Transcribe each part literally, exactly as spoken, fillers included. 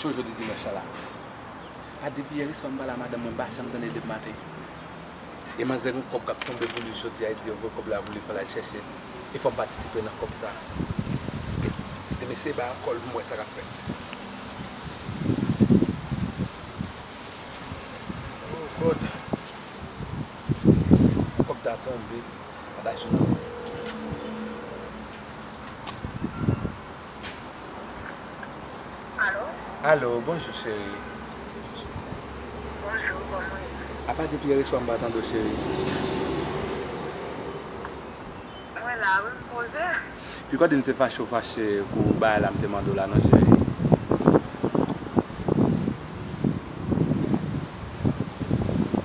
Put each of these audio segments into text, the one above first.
Cho jodi dimanch la la. Pa depi yè swa m pale a madanm mwen, m pa janm tande l depi maten. E manzè gen kòb k ap tonbe pou li jodi a, li di yo voye kòb la pou li, fò l al chèche l. E fò m patisipe nan kòb sa. E mesye ba kòl pou m wè sa k ap fèt. Oh God. Kòb ta tonbe. Alo? Alo, bonjou, cheri. Bonjou, kòman w ye? Apa depi yè swa m pa tande w, cheri. Mwen la, wi, m poze. Piko di m se fache w fache pou bagay la m te mande w la, non, cheri.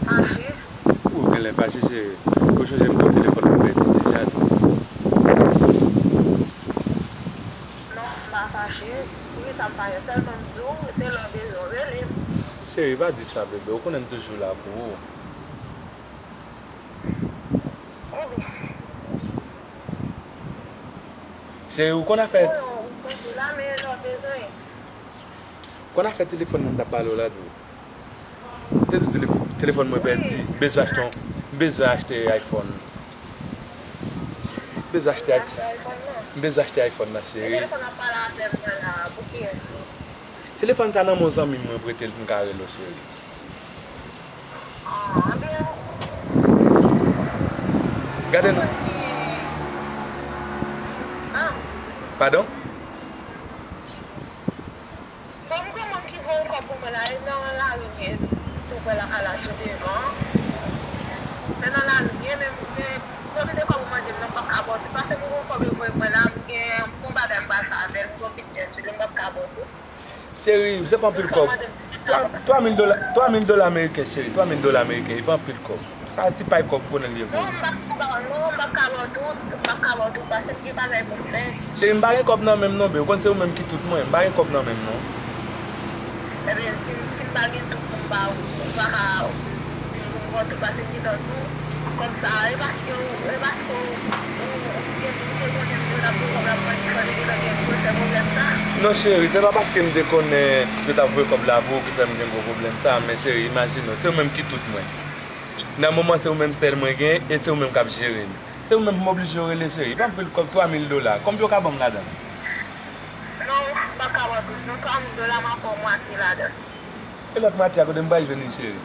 Fache? Ou genlè fache, cheri. Ou sonje m di w telefòn mwen pèdi deja tou. Non, m pa fache. Poukisa m fache? Sèlman m di w, se lè w bezwen w rele m. Cheri, pa di sa, bebe. Ou konnen m toujou la pou ou. Ebyen. Cheri, ou konn afè. Ou toujou la, men lè w bezwen. Konn afè telefòn nan m t ap pale w la tou. Te di w telefò-, telefòn mwen pèdi, m bezwen achte yon, m bezwen achte iPhone. M bezwen achte iPhone. M bezwen achte iPhone nan, cheri. Telefòn sa nan men yon zanmi m, mwen prete l pou m ka rele w, cheri. Gade non. Padon? Bon, m gen moun ki voye kòb pou mwen la, e nan lari m ye, m tou pran lakay la sou devan. Se nan lari m ye, men m gen pwofite kòb ou mande m nan, m p ap ka ba w tout, paske m gen yon kòb yo voye mwen la, m gen yon bagay m pral fè avè l, m gen yon pik tèt sou li, m p ap ka ba w tout. Cheri, se pa anpil kòb. Twa, twa mil dola, twa mil dola ameriken, cheri, twa mil dola ameriken, e pa anpil kòb. Sa ti pay kòb konnen l ye pou ou. Non, m p ap ka ba w, non, m p ap ka ba w tout, m p ap ka ba w tout, paske m gen bagay pou m fè. Cheri, m pa gen kòb nan men m non, bebe. Ou konn se ou menm ki tout mwen, m pa gen kòb nan men m non. Ebyen, si, si m pa gen tout pou m ba ou, ou pa ka vin pou m ba w tout, paske m gentan di w, kòb sa, e paske w, e paske w, ou, ou te, ou te konnen m te t ap gen kòb la pou mwen ki fè w te gentan gen gwo sè pwoblèm sa. Non, cheri, se pa paske m te konnen yo t ap voye kòb la pou ou ki fè m gen gwo pwoblèm sa, men cheri, imajine w, se ou menm ki tout mwen. Nan moman, se ou menm sèl mwen gen e se ou menm k ap jere m. Se ou menm m oblije rele, cheri. Pa anpil kòb, twa mil dola. Konbyen w ka ban m ladan l? Non, m pa ka ba w tout. Non, twa mil dola, m ap ba w mwatye ladan l. E lòt mwatye a, kote m pral jwenn li, cheri?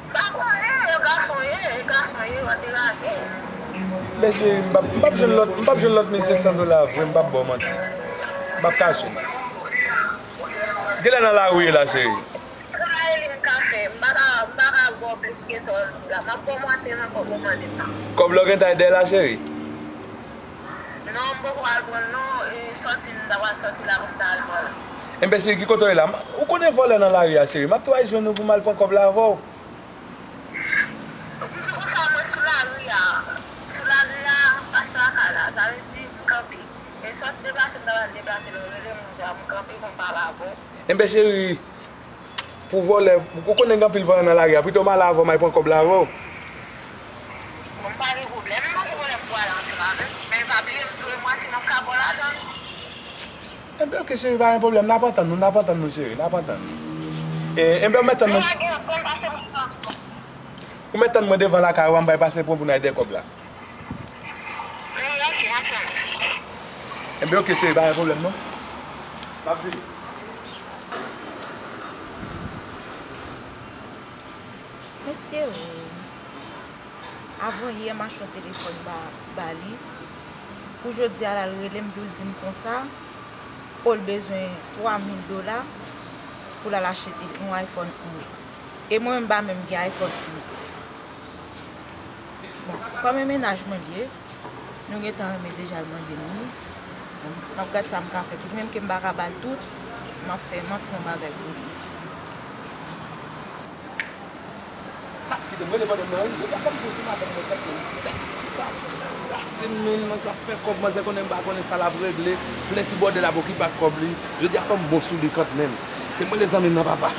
M pa konnen, e gason ye, e gason ye, w ap deranje. Men cheri, m p ap, m p ap jwenn lòt, m p ap jwenn lòt mil senk san dola vre, m p ap ba w manti. M p ap ka jwenn. Genlè nan lari w ye la, cheri. Travay li m ka fè, m pa ka, m pa ka ba w plis ke sa w di la. M ap ba w mwatye nan kòb ou mande m nan. Kòb la w gen tay dèyè la, cheri? Non, m poko al pran l non, e sòti m ta pral sòti la pou m ta al pran l. Enben, cheri, ki kote w ye la? Ou konnen vòlè nan lari a, cheri. M ap tou al jwenn ou pou m al pran kòb la avè w. M di konsa, mwen sou lari a. Sou lari a, anfas lakay la. Sa vle di, m kanpe. E sòt deplase m ta pral deplase, lè w rele m, m kanpe pou m pale avè w. Enben, cheri, pou vòlè, ou konnen gen anpil vòlè nan lari a, pito m ale avè w, m al pran kòb la avè w. Bon, m pa gen pwoblèm, m pa gen pwoblèm pou ale ansanm avè m. Men pa bliye, m di w e mwatye m ap ka ba w ladan l. Enben, oke, cheri, pa gen pwoblèm, n ap antann nou, n ap antann nou, cheri, n ap antann nou. E, enben, ou mèt tann mwen. Ou mèt tann mwen devan lakay ou a, m pral pase pran pou n al dèyè kòb la. Enben, oke, cheri, pa gen pwoblèm, non. M ap vini. Mesye, o. Avan yè, m achte yon telefòn ba, ba li. Pou jodi a, l al rele m pou l di m konsa, o, l bezwen twa mil dola pou l al achte yon iPhone onz. E mwen menm, m pa menm gen iPhone onz. Bon, kòm e mennaj mwen l ye, nou gentan renmen deja, l mande m li. Bon, m ap gad sa m ka fè. Pou menm ke m pa ka ba l tout, m ap fè, m ap fè yon bagay pou li. Pa kite m rele madanm nan, wi. Jodi a fò m tou sou madanm mwen tèt mwen. Tèt mwen sa. Rasin mwen nan sa fè kòb, manzè konnen m pa konnen sa l ap regle. Plen ti bòdèl ap okipe ak kòb li. Jodi a fò m bon sou li kanmenm. Te m rele zanmi m nan, papa.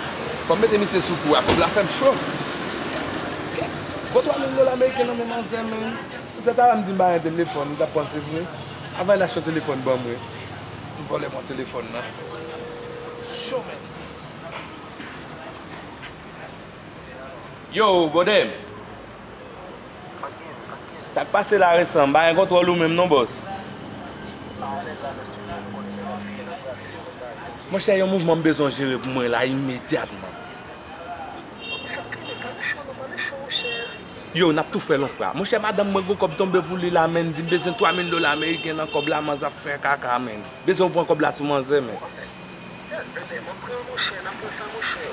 Fò m mete misye sou kou a, kòb la fè m cho. Bon, twa mil dola ameriken nan men manzè, men. Manzè ta wè m di m pa gen telefòn, li t ap panse vre. Avan l achte yon telefòn ban mwen. Ti vòlè pran telefòn nan. Yo, Godem. Sa k pase la resan? M pa gen kontwòl ou menm non, bòs. Monchè, yon mouvman m bezwen jere pou mwen la imedyatman. Yo, n ap tou fè l yon fwa. Monchè, madanm mwen gon kòb tonbe pou li la, menn, di m bezwen twa mil dola ameriken nan kòb la, manzè ap fè kaka, menn. Bezwen w pran kòb la sou manzè, menn.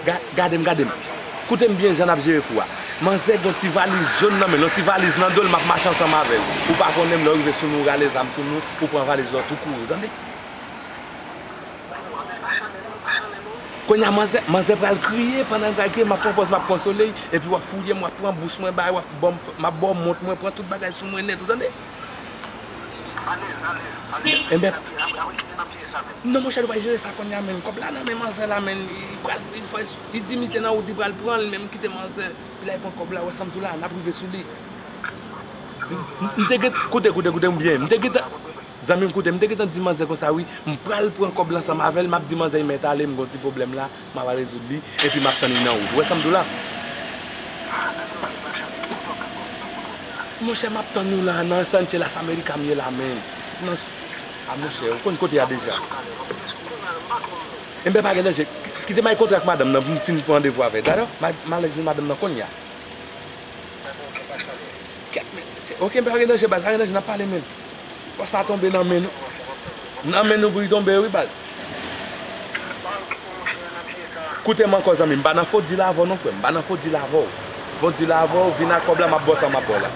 Ga- Gade m, gade m. Koute m byen jan n ap jere kou a. Manzè gon ti valiz jòn nan men l, yon ti valiz nan do l, m ap mache ansanm avè l. Ou pa konnen m, lè w rive sou nou, w rale zam sou nou, ou pran valiz la, w tou kouri, w tande? Kounye a, manzè, manzè pral kriye, pandan l pral kriye, m ap pran pòz, m ap konsole l, epi w ap fouye m, w ap pran bous mwen ba l, w ap ban m, m ap ba w mont mwen, pran tout bagay sou mwen nèt, ou tande? Alèz, alèz, alèz. Enben, non, monchè, nou pral jere sa kounye a menm. Kòb la nan men manzè la, menm. Li pral, li fè, li di m li te nan wout, li pral pran l, menm kite manzè. Epi la, li pran kòb la, wè sa m di w la, n ap rive sou li. M, m, m te gen, koute, koute, koute m byen. M te gentan, zanmi m, koute, m te gentan di manzè konsa, wi. M pral pran kòb la ansanm avè l, m ap di manzè l mèt ale, m gon ti pwoblèm la. M ap al rezoud li, epi m ap tann li nan wout. Ou wè sa m di w la? Monchè, m ap tann ou la, nan Sánchez Las Américas m ye la, men. Nan, a, monchè, ou konn kote a deja. Enben, pa gen danje. Kite m al kontre ak madanm nan pou m fin pran randevou avè l. Dayè, m al, m al jwenn madanm nan kounye a. Kèt, men, se, oke, pa gen danje, baz, pa gen danje, n ap pale, men. Fò sa tonbe nan men nou. Nan men nou pou li tonbe, wi, baz. Koute m ankò, zanmi m, m pa nan fo dil avè w non, frè m. M pa nan fo dil avè w. Fo dil avè w, vin ak kòb la, m ap ba w sa m ap ba w la.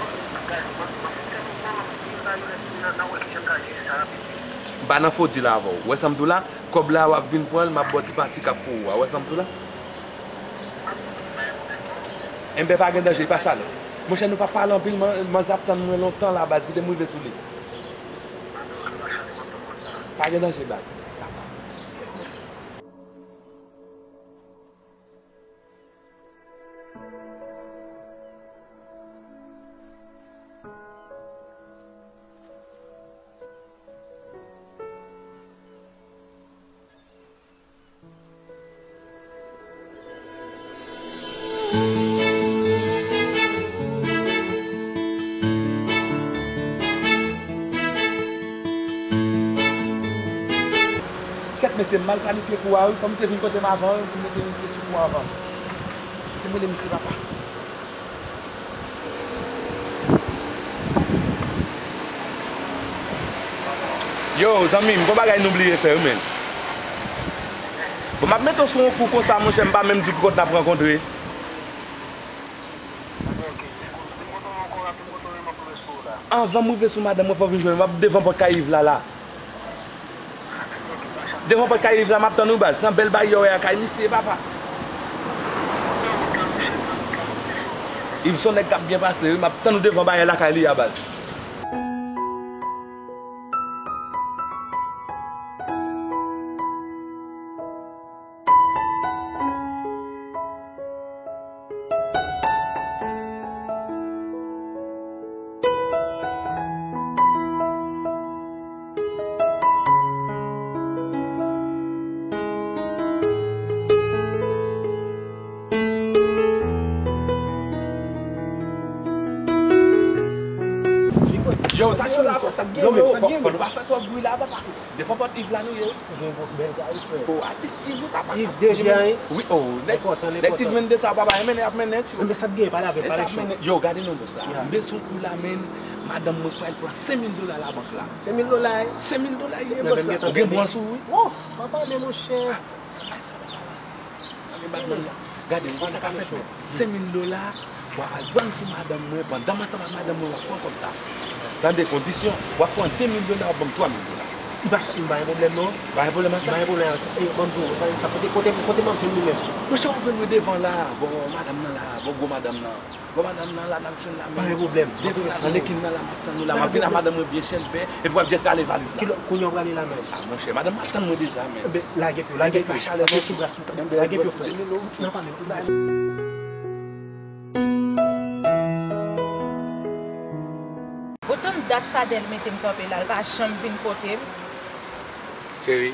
M pa nan fo dil avè w. Ou wè sa m di w la? Kòb la, w ap vin pran l, m ap ba w ti pati k ap pou ou a. Ou wè sa m di w la? Enben, pa gen danje, pa chale. Monchè, nou p ap pale anpil, man, manzè ap tann mwen lontan la, baz, kite m rive sou li. Pa gen danje, baz. Kèt mesye, m mal planifye kou a wi. Fò misye vin kote m avan wi, pou m mete misye sou kou avan. Te mele misye papa. Yo, zanmi m, gon bagay nou bliye fè wi, men. Bon, m ap mete w sou yon kou konsa, monchè, m pa menm di w ki kote n ap rankontre. Anvan m rive sou madanm mwen, fò w vin jwenn mwen. M ap devan pòt kay Iv la, la. Devan pòt kay Iv la, m ap tann ou, baz. Nan bèl baryè w wè a, kay misye, papa. Iv se yon nèg k ap byen pase, wi. M ap tann ou devan baryè lakay li a, baz. Yo, sa cho la, sa gen yo, sa gen yo. Fò nou pa fè twòp bri la, papa. Devan pòt Iv la nou ye wi. Ou gen yon bèl kay, frè. O, atis Iv wi, papa. Iv deja, wi. Wi, o, nèg, nèg ti vennde sa, papa, e mennen, ap mennen, tchou. Men sa k gen, pale avè l, pale cho. Yo, gade non, bòs la. M bezwen kou la, men madanm mwen pral pran senk mil dola labank la. Senk mil dola, wi. Senk mil dola, ye, bòs la. Ou gen bon sou ou, wi. O, pa pale, monchè. Gade, ou konn sa k ap fèt, men. Senk mil dola, w ap al pran sou madanm mwen, pandan m ansanm ak madanm mwen, w ap pran kòb sa. Tande kondisyon, w ap pran de mil dola, w ap ban m twa mil dola. Li pa ch-, li pa gen pwoblèm, non. Pa gen pwoblèm ak sa? Li pa gen pwoblèm ak sa. E, ban m di w, tande sa, kote, kote, kote m ap jwenn li menm? Monchè, w ap jwenn mwen devan la, bò madanm nan la, bò gwo madanm nan. Bò madanm nan la, n ap jwenn la menm. Pa gen pwoblèm. Devan la, nan lekin nan la, m ap tann ou la. M ap vin ak madanm mwen byen chèlbè, epi w ap just rale valiz la. Kilè, kounye a w prale la menm? A, monchè, madanm mwen ap tann mwen deja, men. Enben, lage pye w, lage pye w. Lage pye w, frè. Lage pye w, frè. N a pale. Otan dat Fadel mete m kanpe la, l pa janm vin kote m. Cheri.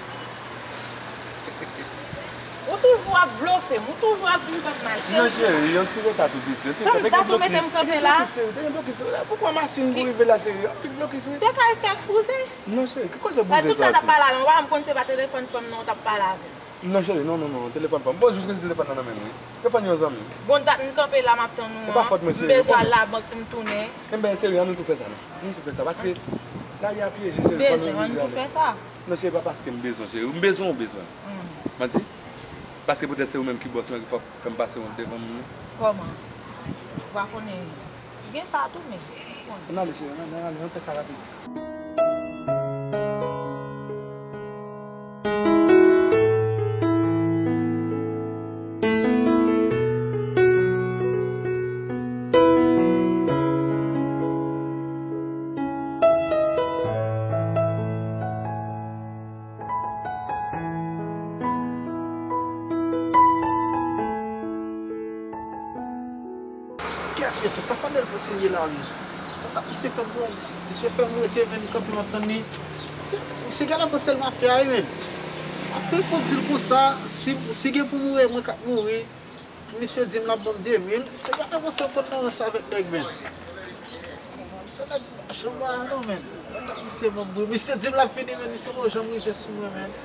Toujou ap blofe m, ou toujou ap di m p ap mache. Non, cheri, yon ti reta tou piti, yon ti reta. Te gen blokis. Te gen blokis, cheri, te gen blokis. Poukwa machin pou rive la, cheri? Anpil blokis, wi. Te kay kèk bouzen. Non, cheri, ki koze bouzen sa w di? Tout tan t ap pale avè m, ou pa konn se pa telefòn fanm nan ou t ap pale avè m. Non, cheri, non, non, non, telefòn fanm. Bon, jis rete telefòn nan nan men m, wi. Telefòn yon zanmi. Bon, dat m kanpe la, m ap tann ou an. E pa fòt mwen, cheri. M bezwen al labank pou m tounen. Enben, cheri, ann nou tou fè sa, non. Ann nou tou fè sa, paske lari a pyeje, cheri, fò nou bezwen, ann nou tou fè sa. Non, cheri, pa paske m bezwen, cheri. M bezwen ou bezwen. Manti? Paske poutèt se ou menm ki bòs mwen, ki fò fè m pase wont devan moun yo. Kòman? Ou pa konnen gen sa tou, men. Ann ale, cheri, ann ale, ann ale, ann fè sa rapid. Gad mesye, sa Fanel pou siye la wi. Tata misye fè m, misye fè m rete menm kanpe m ap tann li. Misye, misye genlè panse l mafya wi menm. Apre fò di l konsa, si, si gen pou mouri, mwen k ap mouri. Misye di m l ap ban m de mil. Misye genlè panse l konn nan rans avèk nèg menm. Misye nèg machann ba non menm. Tata misye ban m bri. Misye di m l ap fini menm. Misye poko janm rive sou mwen menm.